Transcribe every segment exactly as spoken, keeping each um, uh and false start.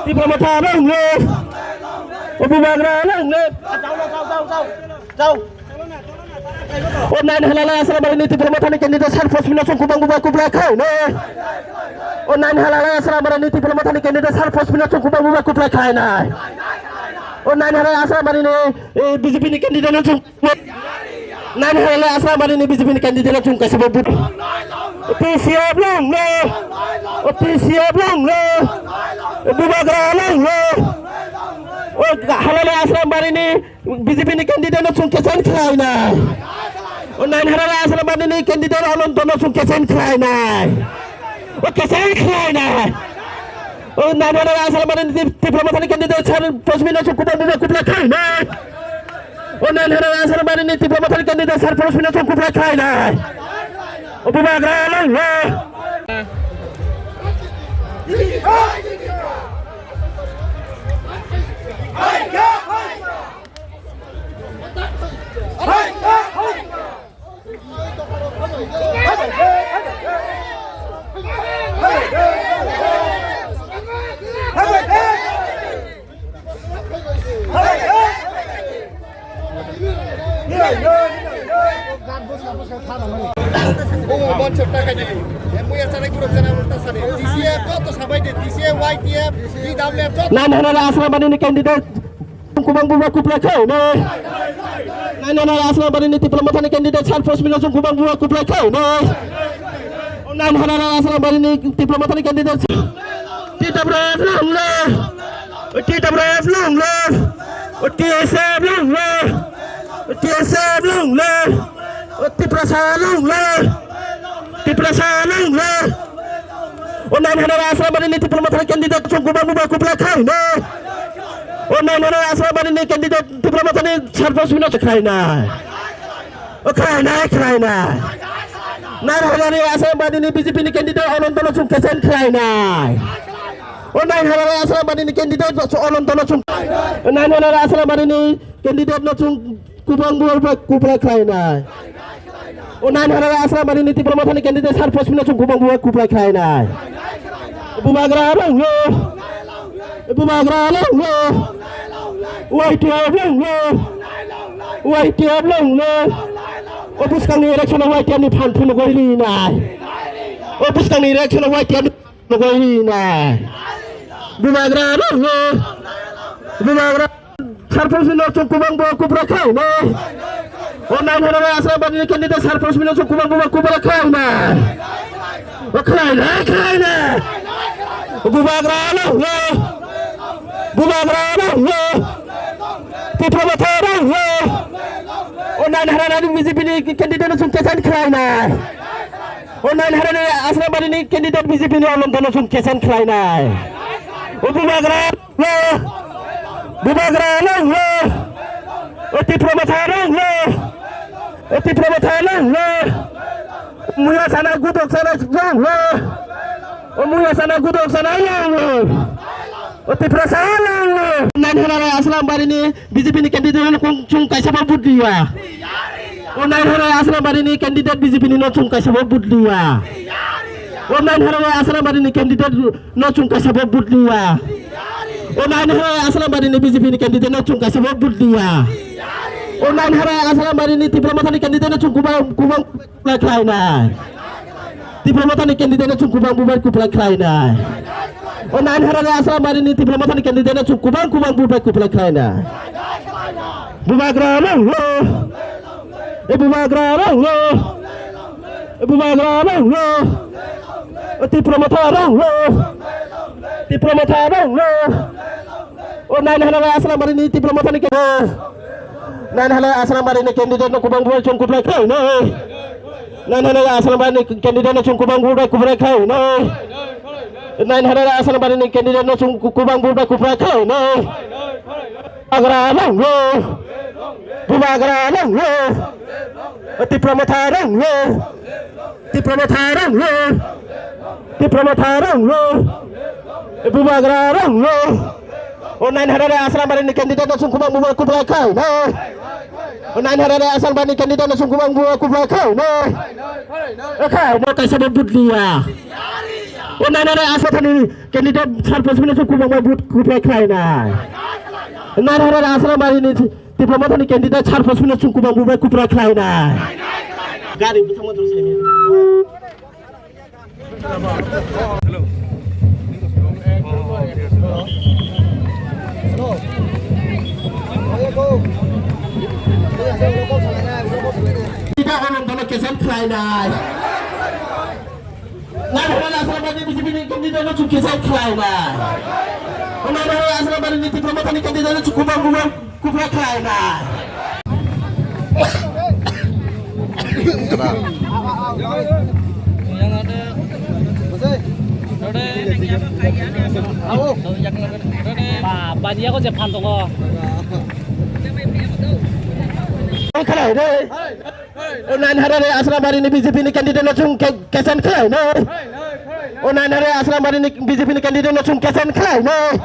Tipra Motha long live. O Bubagra long live. O nine halala Asrambari ni Tipra Motha ni candidate sar posmino chung kubang bubai kuplai khainai. O nine halala Asrambari ni Tipra Motha ni candidate sar posmino chung kubang bubai kuplai khainai. O nine halala Asrambari ni, eh, B J P ni candidate no chung Nine halala Asrambari ni B J P ni candidate no chung kaisa bo vote. T C F long live. O T C F long live. Bubagra long live. O halala Asrambari ni B J P ni candidate no chung kechen khlainai. O nine halala Asrambari ni candidate Ananto no chung kechen khlainai. O kechen khlainai. O nine halala Asrambari ni Tipra Motha ni candidate sar posmino chung kubang bubai kuplai khainai. O nine halala Asrambari ni Tipra Motha ni candidate sar posmino chung kuplai khainai. O Bubagra long live. Nine halala Asrambari ni candidate kubang bubai kuplai khainai. Nine halala Asrambari ni Tipra Motha ni candidate sar posmino chung kubang bubai kuplai khainai. O nine halala Asrambari ni Tipra Motha ni candidate T W F long live. O T W F long live. O T S F long live. O T S F long live. O Tiprasa long live. Tiprasa long live. O nine halala Asrambari ni Tipra Motha ni candidate chung kubang bubai kuplai khainai. O nine halala Asrambari ni candidate Tipra Motha ni sar posmino khainai. O khlainai, khlainai. Nine halala Asrambari ni B J P ni candidate Ananto no chung kechen khlainai. O nine halala Asrambari ni candidate Ananto no chung, nine halala Asrambari ni candidate no chung kubang bubai kuplai khlainai. O nine halala Asrambari ni Tipra Motha ni candidate sar posmino chung kubang bubai kuplai khlainai. Bubagra long live. Bubagra long live. Y T F long live. Y T F long live. O bwskangni election o Y T F ni phan phunugwi rinai. O bwskangni election o Y T F ni phunugwi rinai. Bubagra long live. Bubagra sar posmino chung kubang bubai kuplai khainai. O nine halala Asrambari ni candidate sar posmino chung kubang bubai kuplai khainai. O khlainai, khlainai. Bubagra long live. Bubagra long live. Tipra Motha long live. O nine halala ni B J P ni candidate no chung kechen khlainai. O nine halala Asrambari ni candidate B J P ni Ananto no chung kechen khlainai. O Bubagra long live. Bubagra long live. O Tipra Motha long live. O Tipra Motha long live. Muya sana gudok sana long live. O muya sana gudok sana long live. O Tiprasa long live. Nine halala Asrambari ni B J P ni candidate no chung kaisa bo vote liya. O nine halala Asrambari ni candidate B J P ni no chung kaisa bo vote liya. O nine halala Asrambari ni candidate no chung kaisa bo vote liya. O nine halala Asrambari ni B J P ni candidate no chung kaisa bo vote liya. O nine halala Asrambari ni Tipra Motha ni candidate no chung kubang kubang kuplai khlainai. Tipra Motha ni candidate no chung kubang bubai kuplai khlainai. O nine halala Asrambari ni Tipra Motha ni candidate no chung kubang kubang bubai kuplai khlainai. Bubagra long live. E Bubagra long live. E Bubagra long live. E Tipra Motha long live. Tipra Motha long live. O nine halala Asrambari ni Tipra Motha ni ke. Nine halala Asrambari ni candidate no kubang bubai chung kuplai khlainai. Nine halala Asrambari ni candidate no chung kubang bubai kuplai khlainai. Nine halala Asrambari ni candidate no chung ku-, kubang bubai kuplai khlainai. Bubagra long live. Bubagra long live. Tipra Motha long live. Tipra Motha long live. Tipra Motha long live. Bubagra long live. O nine halala Asrambari ni candidate no chung kubang bubai kuplai khlainai. O nine halala Asrambari ni candidate no chung kubang bubai kuplai khlainai. Khlainai, kaisa bo vote liya. O nai nai nai, Asra thani candidate sarpos phano chwng kubangma vote kupra khlainai. Nai nai nai, Asra bari ni Tipra Mothani candidate sarpos phano chwng kubang bubai kupra khlainai. Gari bwthangma jor saini. Ida onom dono kesem khlainai. Nai hwnwi Asra bari ni B J P ni candidate no chwng kesem khlainai. Nai hwnwi Asra bari ni Tipra Mothani candidate no chwng kubang kubang kupra khlainai. Ba, badiya ko je phan tongo. Khlai re. O nai hwnwi Asra bari ni B J P ni candidate no chwng ke-, kesem khlainai. O nai hwnwi Asra bari ni B J P ni candidate no chwng kesem khlainai.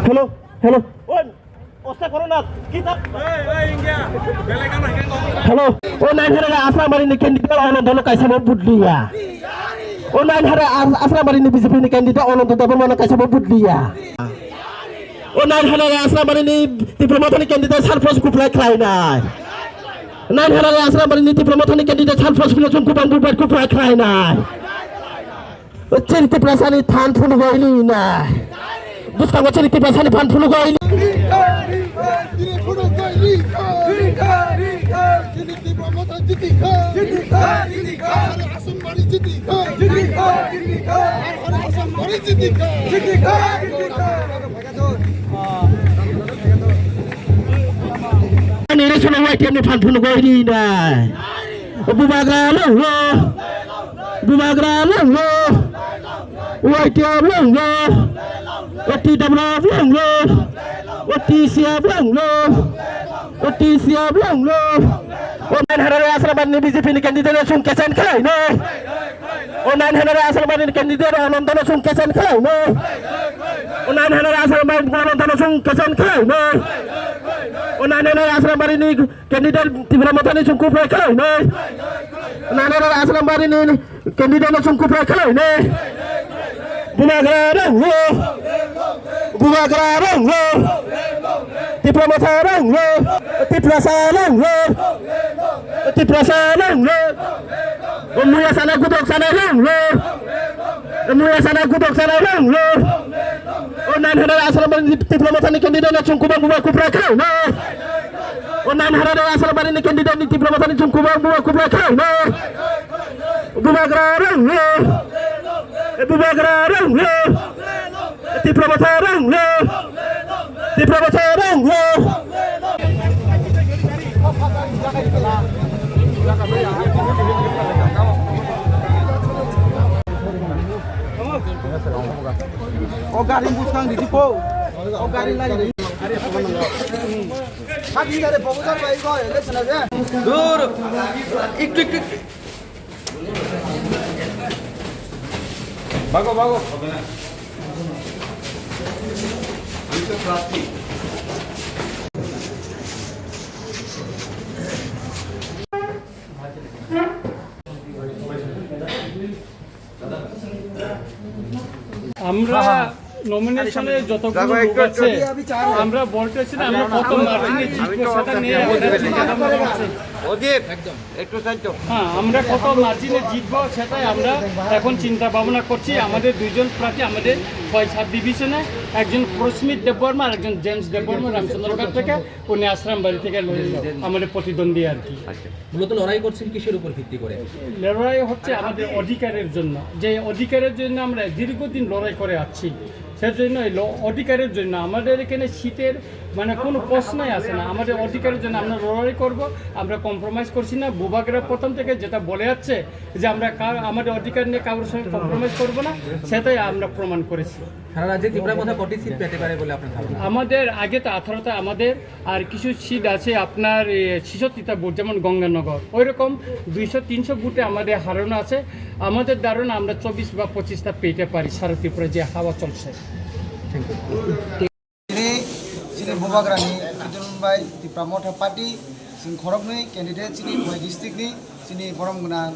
Hello, hello. Osta corona, kita. Hello. O nai hwnwi Asra bari ni candidate Anandono kaisa bo budliya. O nai hwnwi As-, Asra bari ni B J P ni candidate Anando Debbarma no kaisa bo budliya. O nai hwnwi Asra bari ni Tipra Mothani candidate sarpos kupra khlainai. Nai hwnwi Asra bari ni Tipra Mothani candidate sarpos phano chwng kubang bubai kupra khlainai. Chini Tiprasani phan phunuk oili na. Bwskango chini Tiprasani phan phunuk oili. Ani re sono Y T F ni phan phunuk oili na. Bubagra longlo. Bubagra longlo. Y T F longlo. O T W F longlo. O T C F longlo. O T C F longlo. O nai hwnwi Asra bari ni B J P ni candidate no chwng kesem khlainai. O nai hwnwi Asra bari ni candidate Anandono chwng kesem khlainai. O nai hwnwi Asra bari ni Anandono chwng kesem khlainai. O nai hwnwi Asra bari ni candidate Tipra Mothani chwng kupra khlainai. Nai hwnwi Asra bari ni candidate no chwng kupra khlainai. Bubagra longlo. Bubagra longlo. Tipra Motha longlo. Tiprasa longlo. Tiprasa longlo. Muya sana gudok sana longlo. Muya sana gudok sana longlo. O nai hwnwi Asra bari ni Tipra Mothani candidate no chwng kubang bubai kupra khlainai. O nai hwnwi Asra bari ni candidate ni Tipra Mothani chwng kubang bubai kupra khlainai. Bubagra longlo. Bubagra longlo. Tipra Motha longlo. Tipra Motha longlo. O gari buskang di tipo. O gari lari. Hati dari proposal baik kok, election aja. Dur. Iktu iktu. Bago, bago. আমরা নমিনেশনে যতগুলো লোক আছে, আমরা বলতেছি না, আমরা কত মার্জিনে জিতবো, সেটা নিয়ে আমাদের চিন্তা ভাবনা চলছে। অজিত, একদম। একটু শান্ত। হ্যাঁ, আমরা কত মার্জিনে জিতবো, সেটাই আমরা এখন চিন্তা ভাবনা করছি। আমাদের দুইজন প্রার্থী আমাদের ছয় সাব ডিভিশনে, একজন প্রস্মিত দেববর্মা আর একজন জেমস দেববর্মা রামচন্দ্রগড় থেকে, উনি আশ্রম বাড়ি থেকে আমাদের প্রতিদ্বন্দ্বী আর কি। আচ্ছা। মূলত লড়াই করছেন কিসের উপর ভিত্তি করে? লড়াই হচ্ছে আমাদের অধিকারের জন্য, যে অধিকারের জন্য আমরা দীর্ঘদিন লড়াই করে আসছি। সেজন্য এই ল-, অধিকারের জন্য আমাদের এখানে শীতের মানে কোনো প্রশ্নই আসে না। আমাদের অধিকারের জন্য আমরা লড়াই করব, আমরা কম্প্রোমাইজ করছি না। বুবাগ্রা প্রথম থেকে যেটা বলে যাচ্ছে যে আমরা কার-, আমাদের অধিকার নিয়ে কারোর সঙ্গে কম্প্রোমাইজ করব না, সেটাই আমরা প্রমাণ করেছি। সারা রাজ্যে তিপ্রা মথা কটি সিট পেতে পারে বলে আপনার ধারণা? আমাদের আগে তো আঠারোটা আমাদের আর কিছু সিট আছে আপনার, এ, ছেষট্টিটা ভোট, যেমন গঙ্গানগর, ওইরকম দুইশো তিনশো ভোটে আমাদের হারানো আছে। আমাদের ধারণা আমরা চব্বিশ বা পঁচিশটা পেতে পারি সারা ত্রিপুরা যে হাওয়া চলছে। Thank you. Chini, chini bubagrani Kiton bai Tipra Motha Party, chini khoroknwi candidate chini Khowai district ni, chini borom gwnang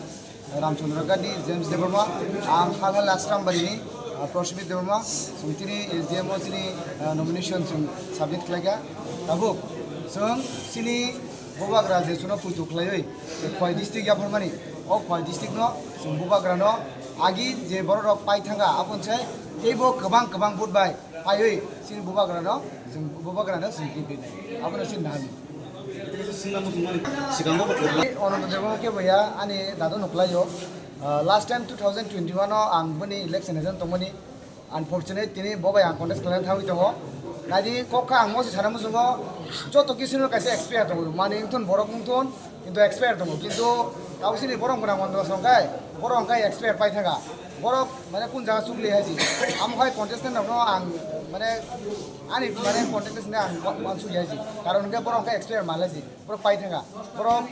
Ramchandra Gandhi, James Debbarma, ang Halhal Asrambari ni, ah, Prashmit Debbarma, chwng tini S D M o chini, ah, nomination chwng submit khlaikha. Tabuk chwng chini bubagra je chwngno puitu khlaiwi, je Khowai district yapharmani, o Khowai district no chwng bubagra no agi je borok rok pai thangkha, aboni sai teibo kwbang kwbang vote bai paiwi chini bubagra no, chwng bubagra no chwng kiphilnai. Abono chini nahani. Singna muchungmani sikango bo kwrwngma. Ananta Debbarma khe boya ani dadu nuklaio. Ah, last time two thousand twenty-one o ang boni election agent tongmani. Unfortunate tini bo bai ang contest khlaina thangwi tongo. Naidi kok kha ang mosi sana muchungo joto kisino kaisa expire tongo. Mani wngthun borok wngthun kintu expire tongo. Kintu tabuk sini borok gwnang wngthun songkhai borok wngkhai expire pai thangkha. Borok mane kun jaga chukli hai si. Amo hai contestant rokno ang mane ani mane contestant ni ang wa-, wansuk hai si. Karon hwnkhe borok wngkhai expire mal hai si. Borok pai thangkha. Borok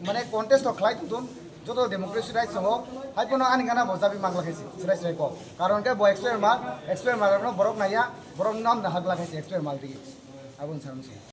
mane contest rok khlai tongthun, joto democracy rights tongo, hai phano ani gana bo chabi mangla khaisi, chwrai chwrai kok. Karon khe bo expire mal, expire mal rokno borok naiya, borok nam na hagla khaisi expire mal digi. Aboni sana muchung.